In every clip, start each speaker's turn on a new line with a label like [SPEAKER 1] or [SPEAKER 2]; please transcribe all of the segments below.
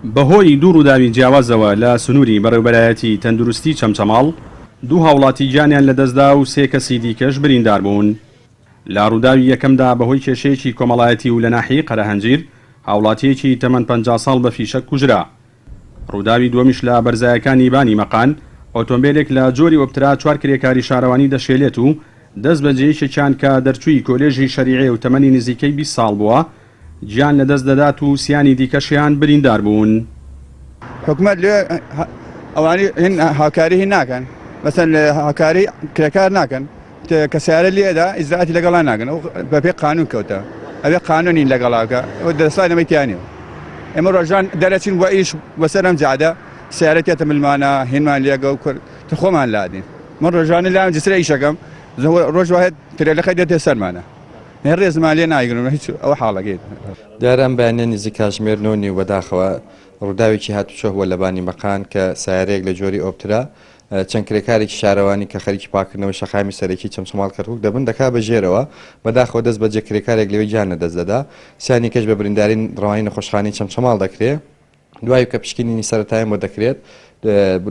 [SPEAKER 1] بەهۆی دوو ڕووداوی جیاوازەوە لە سنووری بەڕێوبەرایەتی تەندروستی چەمچەماڵ، دوو هاوڵاتی گیانیان لەدەستدا و سێ کەسی دیکەش برینداربوون. لە ڕووداوی یەکەمدا بەهۆی کێشەیەکی کۆمەڵایەتی و لە ناحیەی قەرەهەنجیر، هاوڵاتییەکی تەمەن 50 ساڵ بە فیشەک کوژرا. ڕووداوی دووەمیش لە بەرزایەکانی بانی مەقان، ئۆتۆمبێلێک لە جۆری ئۆپترا چوار کرێکاری شارەوانی دەشێلێت و دەست بەجێ یەکێکیان کە دەرچووی کۆلێژی شەریعەیە و تەمەنی نزیکەی 20 ساڵ بووە، گیان لەدەست دەدات و سیانی دیکەشیان بریندار بوون.
[SPEAKER 2] حکومەت لێ ئەوانی هین هاوکاری هین ناکەن مەسەن هاوکاری کرێکار ناکەن کە سیارە لێدا ئیجرائاتی لەگەڵا ناکەن ئەو بەپێی قانون کەوتە ئەبێ قانونی لەگەڵا بکە ئەو دەسەڵات ئەمەی تیا نییە ئێمە ڕۆژان دەرەچین بۆ ئیش بەسەر ئەم جادە سیارە تێتە ملمانە هینمان لێگە و کورد خۆمان لادین من ڕۆژانە لام جسرە ئیشەکەم ڕۆژ واحد ترێلەکە دێتە سەرمانە هێ ڕێزمان لێ نایگرن هیچ ئەوە حاڵەکەی.
[SPEAKER 3] دیارە ئەم بەیانیە نزیک کاتژمێر نۆ نیو بەداخەوە ڕووداوێکی هاتوچۆ هەبووە لە بانی مەقان کە سەیارەیەک لە جۆری ئۆپترا چەند کرێکارێکی شارەوانی کە خەریکی پاککردنەوەی شەقامی سەرەکی چەمچەماڵ کەرکوک دەبن دەکا بە ژێرەوە بەداخەوە دەست بەجێ کرێکارێک لەوێ گیان لەدەست دەدا سیانی کەش بە برینداری ڕەوانی نەخۆشخانەی چەمچەماڵ دەکرێ. دوای کە پشکنینی سەرەتایان بۆ دەکرێت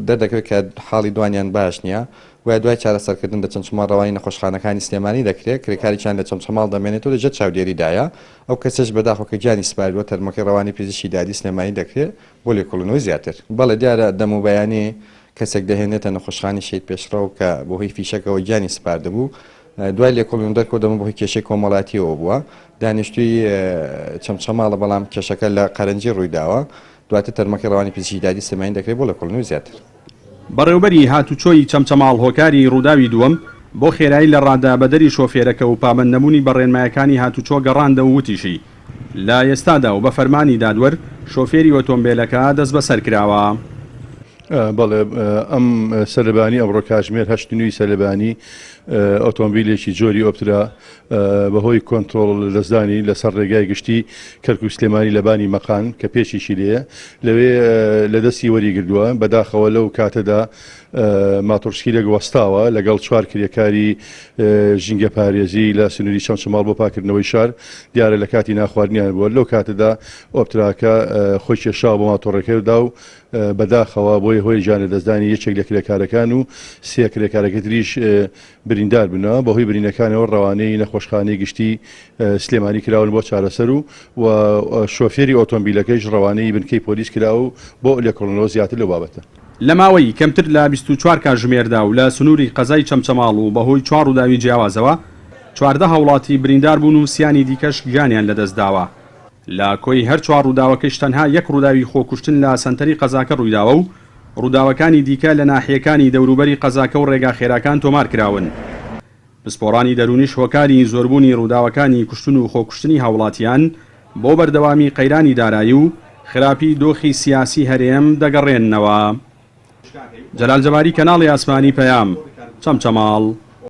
[SPEAKER 3] دەردەکەوێت کە حاڵی دوانیان باش نییە و دوای چارەسەرکردن لە چەمچەماڵ ڕەوانی نەخۆشخانەکانی سلێمانی دەکرێت، کرێکارێکیان لە چەمچەماڵ دەمێنێتەوە لە ژێر چاودێریدایە، ئەو کەسەش بەداخەوە کە گیانی سپاردووە تەرمەکەی ڕەوانی پزیشکی دادی سلێمانی دەکرێت بۆ لێکۆڵینەوەی زیاتر. بەڵێ دیارە دەم و بەیانی کەسێک دەهێنێتە نەخۆشخانەی شەهید پێشڕەو کە بەهۆی فیشەکەوە گیانی سپاردبوو، دوای لێکۆڵینەوە دەرکەوت ئەمە بەهۆی کێشەی کۆمەڵایەتییەوە بووە، دانیشتووی چەمچەماڵە، بەڵام کێشەکە لە قەرەنجی ڕوویداوە، دواتر تەرمەکەی ڕەوانی پزیشکی دادی سلێمانی دەکرێت بۆ لێکۆڵینەوەی زیاتر.
[SPEAKER 1] بەڕێوبەری هاتوچۆی چەمچەماڵ هۆکاری ڕووداوی دووەم بۆ خێرایی لە ڕادە بەدەری شۆفێرەکە و پابەند نەبوونی بە ڕێنمایەکانی هاتوچۆ گەڕاندەو وتیشی، لە ئێستادا و بە فەرمانی دادوەر شۆفێری ئۆتۆمبێلەکە دەستبەسەر کراوە.
[SPEAKER 4] بەڵێ ئەم سەرلەبانی ئەمڕۆ کاتژمێر هەشت نوی سەرلەبانی ئۆتۆمبیلێکی جۆری ئۆپترا بەهۆی کۆنترۆڵ لەدەستدانی لەسەر ڕێگای گشتی کەرکوک سلێمانی لە بانی مەقان کە پێچێکی لێیە لەوێ لە دەستی وەریگردووە بەداخەوە لەو کاتەدا ماتۆڕسکیلێک وەستاوە لەگەڵ چوار کرێکاری ژینگەپارێزی لە سنووری چەمچەماڵ بۆ پاکردنەوەی شار دیارە لە کاتی ناخواردنیان بووە لەو کاتەدا ئۆپتراکە خۆی کێشاوە بۆ ماتۆڕەکەدا و بەداخەوە بۆیە هۆی گیانلەدەستدانی یەکێک لە کرێکارەکان و سێ کرێکارەکەی تریش بریندار بوونە، بەهۆی برینەکانەوە ڕەوانەی نەخۆشخانەی گشتی سلێمانی کراون بۆ چارەسەر و و شۆفێری ئۆتۆمبیلەکەیش ڕەوانەی بنکەی پۆلیس کرا و بۆ لێکۆڵینەوە زیاتر لەو بابەتە.
[SPEAKER 1] لە ماوەی کەمتر لە 24 کاژمێردا و لە سنووری قەزای چەمچەماڵ و بەهۆی چوار ڕووداوی جیاوازەوە 14 هاوڵاتی بریندار بوون و سیانی دیکەش گیانیان لەدەستداوە. لە کۆی هەر چوار ڕووداوەکەیش تەنها یەک ڕووداوی خۆکوشتن لە سەنتەری قەزاکە ڕوویداوە و ڕووداوەکانی دیکە لە ناحیەکانی دەوروبەری قەزاکە و ڕێگا خێراکان تۆمارکراون. پسپۆڕانی دەروونیش هۆکاری زۆربوونی ڕووداوەکانی کوشتن و خۆکوشتنی هاوڵاتیان بۆ بەردەوامی قەیرانی دارایی و خراپی دۆخی سیاسی هەرێم دەگەڕێننەوە. جەلال جەباری کەناڵی ئاسمانی پەیام، چەمچەماڵ.